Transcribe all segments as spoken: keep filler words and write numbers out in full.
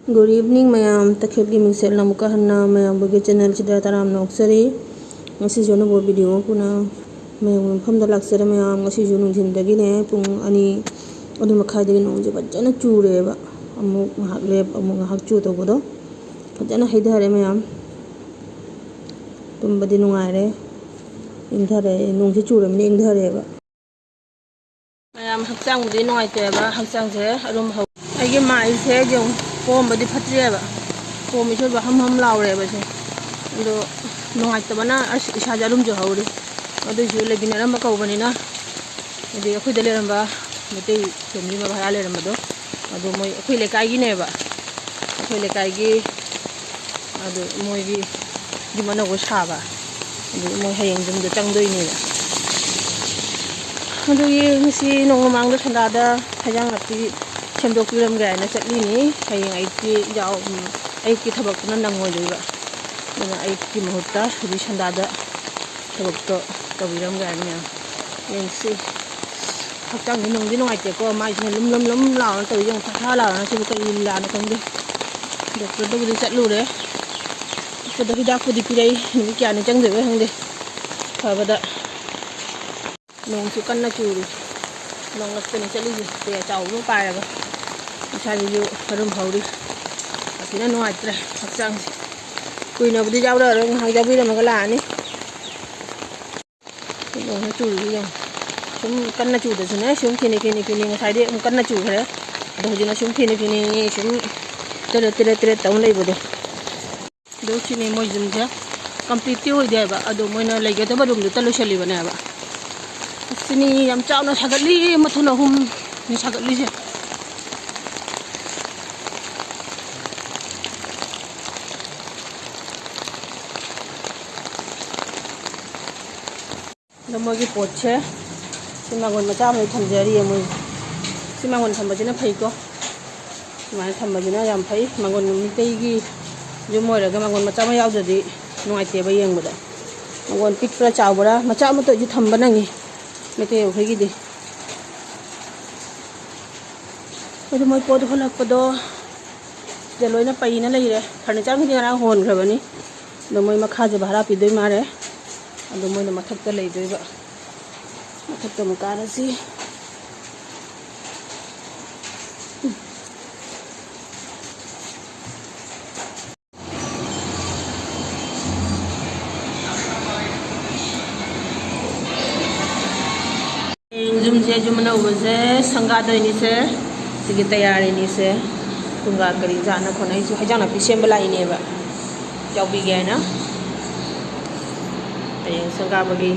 Good evening ꯃꯌꯥꯝ, ꯇꯈꯦꯜꯒꯤ ꯃꯤꯡꯁꯦꯜ ꯑꯃꯨꯛꯀ ꯍꯟꯅ ꯃꯌꯥꯝꯕꯨꯒꯤ channelꯁꯤꯗ ꯇꯔꯥꯝꯅ ꯑꯣꯛꯆꯔꯤ꯫ ꯉꯁꯤꯁꯨ ꯑꯅꯧꯕ video ꯑꯃ ꯄꯨꯅ ꯃꯌꯥꯝꯒꯤ ꯃꯐꯝꯗ ꯂꯥꯛꯆꯔꯦ꯫ ꯃꯌꯥꯝ, ꯉꯁꯤꯁꯨ ꯅꯨꯡꯊꯤꯟꯗꯒꯤꯅꯦ, ꯄꯨꯡ ꯑꯅꯤ, ꯑꯅꯤ ꯃꯈꯥꯏꯗꯒꯤ ꯅꯣꯡꯁꯦ ꯐꯖꯅ ꯆꯨꯔꯦꯕ꯫ ꯑꯃꯨꯛ ꯉꯥꯏꯍꯥꯛ ꯂꯦꯞ, ꯑꯃꯨꯛ ꯉꯥꯏꯍꯥꯛ ꯆꯨ ꯇꯧꯕꯗꯣ ꯐꯖꯅ ꯍꯩꯊꯔꯦ ꯃꯌꯥꯝ꯫ ꯇꯨꯝꯕꯗꯤ ꯅꯨꯡꯉꯥꯏꯔꯦ, ꯏꯪꯊꯔꯦ, ꯅꯣꯡꯁꯦ ꯆꯨꯔꯕꯅꯤꯅ ꯏꯪꯊꯔꯦꯕ꯫ ꯃꯌꯥꯝ, ꯍꯛꯆꯥꯡꯕꯨꯗꯤ ꯅꯨꯡꯉꯥꯏꯇꯦꯕ, ꯍꯛꯆꯥꯡꯁꯦ ꯑꯔꯨꯝ ꯍꯧ-, ꯑꯩꯒꯤ ꯃꯥꯏꯁꯦ ꯌꯦꯡꯉꯨ, ꯄꯣꯝꯕꯗꯤ ꯐꯠꯇ꯭ꯔꯤꯑꯕ, ꯄꯣꯝꯕꯁꯨ ꯑꯣꯏꯕ ꯍꯝ ꯍꯝ ꯂꯥꯎꯔꯦꯕ ꯁꯦ꯫ ꯑꯗꯣ ꯅꯨꯡꯉꯥꯏꯇꯕꯅ ꯑꯁ ꯏꯁꯥꯁꯦ ꯑꯔꯨꯝꯁꯨ ꯍꯧꯔꯤ꯫ ꯑꯗꯨꯏꯁꯨ ꯂꯩꯃꯤꯟꯅꯔꯝꯕ ꯀꯧꯕꯅꯤꯅ, ꯍꯥꯏꯗꯤ ꯑꯩꯈꯣꯏꯗ ꯂꯩꯔꯝꯕ ꯃꯩꯇꯩ family ꯑꯃ ꯚꯔꯥ ꯂꯩꯔꯝꯕꯗꯣ, ꯑꯗꯣ ꯃꯣꯏ ꯑꯩꯈꯣꯏ ꯂꯩꯀꯥꯏꯒꯤꯅꯦꯕ, ꯑꯩꯈꯣꯏ ꯂꯩꯀꯥꯏꯒꯤ꯫ ꯑꯗꯨ ꯃꯣꯏꯒꯤ ꯌꯨꯝ ꯑꯅꯧꯕ ꯁꯥꯕ, ꯑꯗꯨ ꯃꯣꯏ ꯍꯌꯦꯡ ꯌꯨꯝꯗ ꯆꯪꯗꯣꯏꯅꯦꯕ꯫ ꯑꯗꯨꯒꯤ ꯉꯁꯤ ꯅꯣꯡꯃ ꯃꯃꯥꯡꯗ ꯁꯟꯗꯥꯗ ꯍꯦꯟꯖꯥꯡ ꯅꯥꯄꯤ ꯁꯦꯝꯗꯣꯛꯄꯤꯔꯝꯒꯦ ꯍꯥꯏꯅ ꯆꯠꯂꯤꯅꯤ꯫ ꯍꯌꯦꯡ ꯑꯌꯨꯛꯀꯤ ꯌꯥꯎ-, ꯑꯌꯨꯛꯀꯤ ꯊꯕꯛꯇꯨꯅ ꯅꯪꯉꯣꯏꯗꯣꯏꯕ꯫ ꯑꯗꯨꯅ ꯑꯌꯨꯛꯀꯤ ꯃꯍꯨꯠꯇ ꯍꯧꯖꯤꯛ ꯁꯟꯗꯥꯗ ꯊꯕꯛꯇꯣ ꯇꯧꯕꯤꯔꯝꯒꯦ ꯍꯥꯏꯅ ꯌꯦꯡꯁꯤ꯫ ꯍꯛꯆꯥꯡꯁꯦ ꯅꯨꯡꯗꯤ ꯅꯨꯡꯉꯥꯏꯇꯦꯀꯣ, ꯃꯥꯏꯁꯤꯅ ꯂꯨꯝ ꯂꯨꯝ ꯂꯨꯝ ꯂꯥꯎꯔ ꯇꯧꯔꯤ ꯌꯦꯡꯉꯨ, ꯊꯥ ꯊꯥ ꯂꯥꯎꯔ꯫ ꯁꯤꯕꯨ ꯀꯔꯤ ꯂꯤꯂꯥꯅꯣ ꯈꯪꯗꯦ꯫ Doctorꯗꯕꯨꯗꯤ ꯆꯠꯂꯨꯔꯦ꯫ Doctorꯗ ꯍꯤꯗꯥꯛꯄꯨꯗꯤ ꯄꯤꯔꯛꯏ, ꯅꯨꯃꯤꯠ ꯀꯌꯥꯅꯤ ꯆꯪꯗꯣꯏꯕ ꯈꯪꯗꯦ ꯐꯕꯗ꯫ ꯅꯣꯡꯁꯨ ꯀꯟꯅ ꯆꯨꯔꯤ꯫ ꯅꯣꯡꯂꯛꯇꯅꯤ ꯆꯠꯂꯤꯁꯦ, ꯇꯨꯔꯦꯜ ꯆꯥꯎꯕ ꯑꯃ ꯄꯥꯏꯔꯒ꯫ ꯏꯁꯥꯁꯤꯁꯨ ꯑꯔꯨꯝ ꯍꯧꯔꯤ꯫ ꯁꯥꯊꯤꯅ ꯅꯨꯡꯉꯥꯏꯇ꯭ꯔꯦ ꯍꯛꯆꯥꯡꯁꯦ꯫ ꯀꯨꯏꯅꯕꯨꯗꯤ ꯌꯥꯎꯔꯛꯑꯔꯣꯏ, ꯉꯥꯏꯍꯥꯛ ꯌꯥꯎꯕꯤꯔꯝꯃꯒ ꯂꯥꯛꯑꯅꯤ꯫ ꯅꯣꯡꯁꯦ ꯆꯨꯔꯤꯁꯦ ꯌꯦꯡꯉꯣ꯫ ꯁꯨꯝ ꯀꯟꯅ ꯆꯨꯗꯁꯨꯅꯦ, ꯁꯨꯝ ꯈꯤꯅꯤ ꯈꯤꯅꯤ ꯈꯤꯅꯤ, ꯉꯁꯥꯏꯗꯤ ꯑꯃꯨꯛ ꯀꯟꯅ ꯆꯨꯈ꯭ꯔꯦ꯫ ꯑꯗꯣ ꯍꯧꯖꯤꯛꯅ ꯁꯨꯝ ꯈꯤꯅꯤ ꯈꯤꯅꯤ, ꯁꯨꯝ ꯇꯔꯦꯠ ꯇꯔꯦꯠ ꯇꯔꯦꯠ ꯇꯧ ꯂꯩꯕꯗꯣ꯫ ꯑꯗꯨ ꯁꯤꯅꯤ ꯃꯣꯏ ꯌꯨꯝꯁꯦ꯫ Completeꯇꯤ ꯑꯣꯏꯗꯦ ꯍꯥꯏꯕ, ꯑꯗꯣ ꯃꯣꯏꯅ ꯂꯩꯒꯗꯕ roomꯗꯨꯇ ꯂꯣꯏꯁꯤꯜꯂꯤꯕꯅꯦ ꯍꯥꯏꯕ꯫ ꯑꯁꯤꯅꯤ ꯌꯥꯝ ꯆꯥꯎꯅ ꯁꯥꯒꯠꯂꯤ, ꯃꯊꯣꯟ ꯑꯍꯨꯝꯅꯤ ꯁꯥꯒꯠꯂꯤꯁꯦ꯫ ꯑꯗꯣ ꯃꯣꯏꯒꯤ ꯄꯣꯠꯁꯦ ꯁꯤ ꯃꯥꯡꯒꯣꯟ ꯃꯆꯥ ꯑꯃꯗꯤ ꯊꯝꯖꯔꯤꯌꯦ ꯃꯣꯏ꯫ ꯁꯤ ꯃꯥꯡꯒꯣꯟ ꯊꯝꯕꯁꯤꯅ ꯐꯩꯀꯣ꯫ ꯁꯨꯃꯥꯏꯅ ꯊꯝꯕꯁꯤꯅ ꯌꯥꯝ ꯐꯩ꯫ ꯃꯥꯡꯒꯣꯟ ꯃꯤꯇꯩꯒꯤ ꯌꯨꯝ ꯑꯣꯏꯔꯒ ꯃꯥꯡꯒꯣꯟ ꯃꯆꯥ ꯑꯃ ꯌꯥꯎꯗ꯭ꯔꯗꯤ ꯅꯨꯡꯉꯥꯏꯇꯦꯕ ꯌꯦꯡꯕꯗ꯫ ꯃꯥꯡꯒꯣꯟ ꯄꯤꯛꯄ꯭ꯔꯥ ꯆꯥꯎꯕ꯭ꯔꯥ ꯃꯆꯥ ꯑꯃꯠꯇ ꯑꯣꯏꯁꯨ ꯊꯝꯕ ꯅꯪꯉꯤ ꯃꯩꯇꯩ ꯑꯩꯈꯣꯏꯒꯤꯗꯤ꯫ ꯑꯗꯨ ꯃꯣꯏ ꯄꯣꯠ ꯍꯣꯜꯂꯛꯄꯗꯣ ꯁꯤꯗ ꯂꯣꯏꯅ ꯄꯩꯅ ꯂꯩꯔꯦ꯫ ꯐꯔꯅꯤꯆꯔꯒꯤꯗꯤ ꯉꯔꯥꯡ ꯍꯣꯟꯈ꯭ꯔꯕꯅꯤ꯫ ꯑꯗꯣ ꯃꯣꯏ ꯃꯈꯥꯁꯦ ꯚꯔꯥ ꯄꯤꯗꯣꯏ ꯃꯥꯜꯂꯦ꯫ ꯑꯗꯣ ꯃꯣꯏꯅ ꯃꯊꯛꯇ ꯂꯩꯗꯣꯏꯕ꯫ ꯃꯊꯛꯇ ꯑꯃꯨꯛ ꯀꯥꯔꯁꯤ꯫ ꯌꯨꯝꯁꯦ, ꯌꯨꯝ ꯑꯅꯧꯕꯁꯦ ꯁꯪꯒꯥꯗꯣꯏꯅꯤꯁꯦ꯫ ꯁꯤꯒꯤ ꯇꯌꯥꯔꯤꯅꯤꯁꯦ꯫ ꯐꯨꯡꯒꯥ ꯀꯔꯤ ꯖꯥꯠꯅ ꯈꯣꯠꯅ ꯑꯩꯁꯨ ꯍꯩꯖꯥꯡ ꯅꯥꯄꯤ ꯁꯦꯝꯕ ꯂꯥꯛꯏꯅꯦꯕ꯫ ꯌꯥꯎꯕꯤꯒꯦ ꯍꯥꯏꯅ꯫ ꯍꯌꯦꯡ ꯁꯪꯒꯥꯕꯒꯤ꯫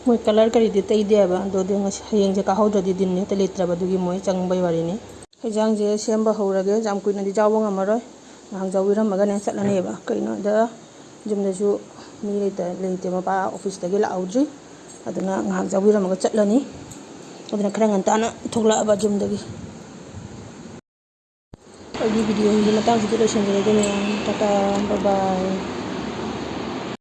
ꯃꯣꯏ ꯀꯂꯔ ꯀꯔꯤꯗꯤ ꯇꯩꯗꯦꯕ꯫ ꯑꯗꯨꯗꯤ ꯉꯁꯤ, ꯍꯌꯦꯡꯁꯦ ꯀꯥꯍꯧꯗ꯭ꯔꯗꯤ ꯗꯤꯟꯅꯦ ꯍꯦꯛꯇ ꯂꯩꯇ꯭ꯔꯕ꯫ ꯑꯗꯨꯒꯤ ꯃꯣꯏ ꯆꯪꯕꯩ ꯋꯥꯔꯤꯅꯤ꯫ ꯍꯩꯖꯥꯡꯁꯦ ꯁꯦꯝꯕ ꯍꯧꯔꯒꯦ꯫ ꯌꯥꯝ ꯀꯨꯏꯅꯗꯤ ꯆꯥꯎꯕ ꯉꯝꯃꯔꯣꯏ꯫ ꯉꯥꯏꯍꯥꯛ ꯆꯥꯎꯕꯤꯔꯝꯃꯒꯅꯦ ꯆꯠꯂꯅꯦꯕ꯫ ꯀꯩꯅꯣꯗ ꯌꯨꯝꯗꯁꯨ ꯃꯤ ꯂꯩꯇ-, ꯂꯩꯇꯦ꯫ ꯃꯄꯥ ꯑꯣꯐꯤꯁꯇꯒꯤ ꯂꯥꯛꯍꯧꯗ꯭ꯔꯤ꯫ ꯑꯗꯨꯅ ꯉꯥꯏꯍꯥꯛ ꯆꯥꯎꯕꯤꯔꯝꯃꯒ ꯆꯠꯂꯅꯤ꯫ ꯑꯗꯨꯅ ꯈꯔ ꯉꯟꯇꯥꯅ ꯊꯣꯛꯂꯛꯑꯕ ꯌꯨꯝꯗꯒꯤ꯫ ꯑꯩꯒꯤ ꯚꯤꯗꯤꯑꯣꯒꯤ ꯃꯇꯥꯡꯁꯤꯗ ꯂꯣꯏꯁꯤꯟꯖꯔꯒꯦ ꯃꯌꯥꯝ꯫ ꯇꯥꯇꯥ, ꯕꯥꯏ ꯕꯥꯏ꯫